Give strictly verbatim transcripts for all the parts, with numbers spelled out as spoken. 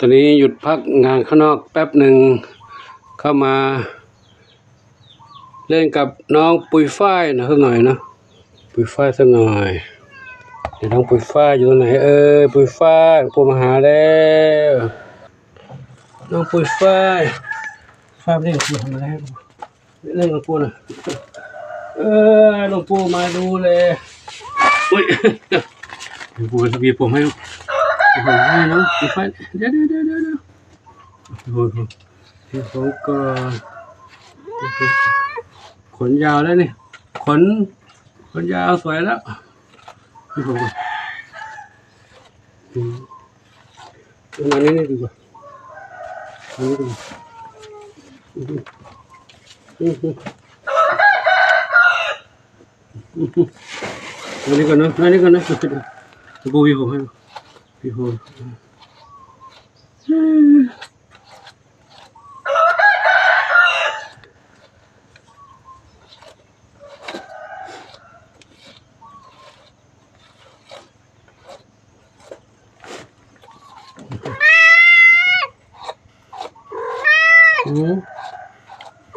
ตอนนี้หยุดพักงานข้างนอกแป๊บหนึ่ง เข้ามาเล่นกับน้องปุยฝ้ายนะสักหน่อยนะ ปุยฝ้ายสักหน่อย เดี๋ยวน้องปุยฝ้ายอยู่ตรงไหนเอ่ย ปุยฝ้าย ปู่มาหาแล้ว น้องปุยฝ้าย ฝ้ายไม่ได้อยู่ทำอะไร เล่นกับปู่นะ เออ หลวงปู่มาดูเลย อุ้ย หลวงปู่จะบีบผมให้ ผมให้น้องปุยฝ้าย เดี๋ยว เดี๋ยว เดี๋ยว เดี๋ยว เดี๋ยว โอ้โห เดี๋ยวผมก่อน ขนยาวแล้วนี่ ขน ขนยาวสวยแล้ว เดี๋ยวผมก่อน อืม เอามานี่ นี่ดีกว่า อันนี้ดีกว่า อืม อืม อืม อันนี้ก่อนนะ อันนี้ก่อนนะ กูวีผมให้ วีผม อืม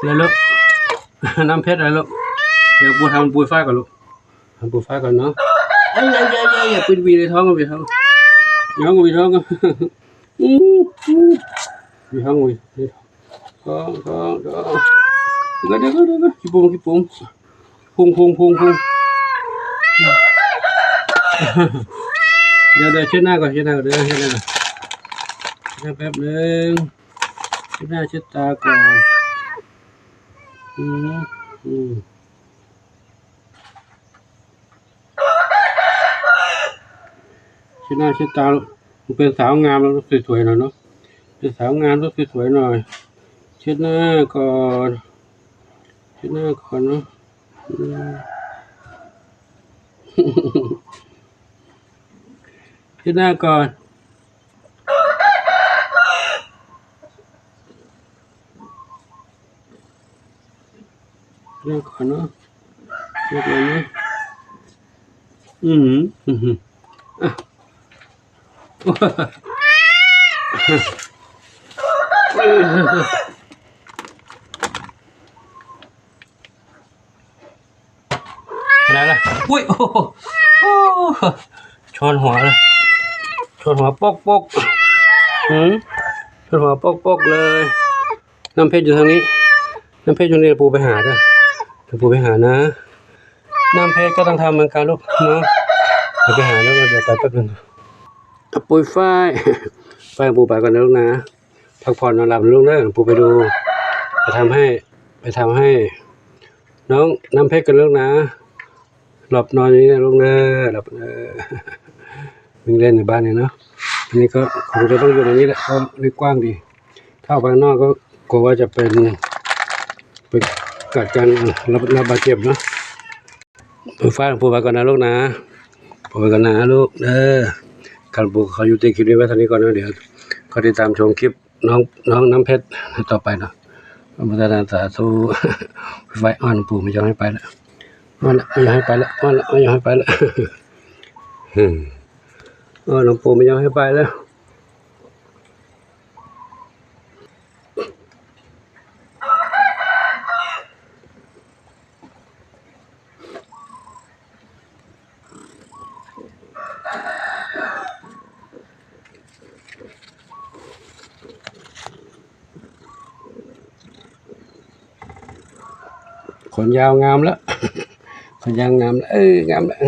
แล้วลูก น้ำเพชรอะไรลูก เดี๋ยวปูทำปูฝ้ายก่อนลูก ทำปูฝ้ายก่อนเนาะ เอ้ย อย่า อย่า อย่า อย่า ปิดหวีในท้องก่อน หวีท้อง น้องหวีท้องก่อน อืม อืม หวีท้อง หวีท้อง ท้อง ท้อง เดี๋ยวก่อน เดี๋ยวก่อน เดี๋ยวก่อน ขี้โป่ง ขี้โป่ง พุง พุง พุง พุง เดี๋ยว เดี๋ยว เช็ดหน้าก่อน เช็ดหน้าก่อน เดี๋ยว เช็ดหน้าก่อน เช็ดหน้าแป๊บหนึ่ง เช็ดหน้า เช็ดตาก่อน อืม อืม เช็ดหน้า เช็ดตา เป็นสาวงามแล้ว สวยๆ หน่อยเนาะ เป็นสาวงาม ต้องสวยๆ หน่อย เช็ดหน้าก่อน เช็ดหน้าก่อนเนาะ อืม เช็ดหน้าก่อน เช็ดหน้าก่อนเนาะ เช็ดเลยนะ อืม อืม อ่ะ อะไรล่ะ อุ้ย โอ้โห โอ้โห ชนหัวเลย ชนหัวปกปก อืม ชนหัวปกปกเลย น้ำเพชรอยู่ทางนี้ น้ำเพชรอยู่นี่ ปู่ไปหาเด้อ เดี๋ยวปู่ไปหานะ น้ำเพชรก็ต้องทำเหมือนกันลูกเนาะ เดี๋ยวไปหาแล้ว เดี๋ยวไปแป๊บนึง อ่ะ ปุยฝ้าย ฝ้าย ปู่ไปก่อนนะลูกนะ พักผ่อนนอนหลับนะลูกเด้อ ปู่ไปดู ไปทำให้ ไปทำให้ น้องน้ำเพชรกันลูกนะ หลับนอนอย่างนี้นะลูกเด้อ หลับ เออ วิ่งเล่นในบ้านเนี่ยเนาะ อันนี้ก็คงจะต้องอยู่ในนี้แหละ เพราะนี่กว้างดี ถ้าออกไปข้างนอกก็กลัวว่าจะเป็น เป็นกัดกัน รับ รับบาดเจ็บเนาะ ปู่ฝ้าย ปู่ไปก่อนนะลูกนะ ปู่ไปก่อนนะลูก เออ คันปู่ขอยุติคลิปนี้ไว้เท่านี้ก่อนนะ เดี๋ยวก็ติดตามชมคลิปน้อง น้องน้ำเพชรต่อไปเนาะ อนุโมทนาสาธุ ฝ้าย อ้อนปู่ไม่ยอมให้ไปแล้ว อ้อนละ ไม่ยอมให้ไปแล้ว อ้อนละ ไม่ยอมให้ไปแล้ว อืม อ้อนหลวงปู่ไม่ยอมให้ไปแล้ว ขนยาวงามแล้ว ขนยาวงามแล้ว เออ งามแล้ว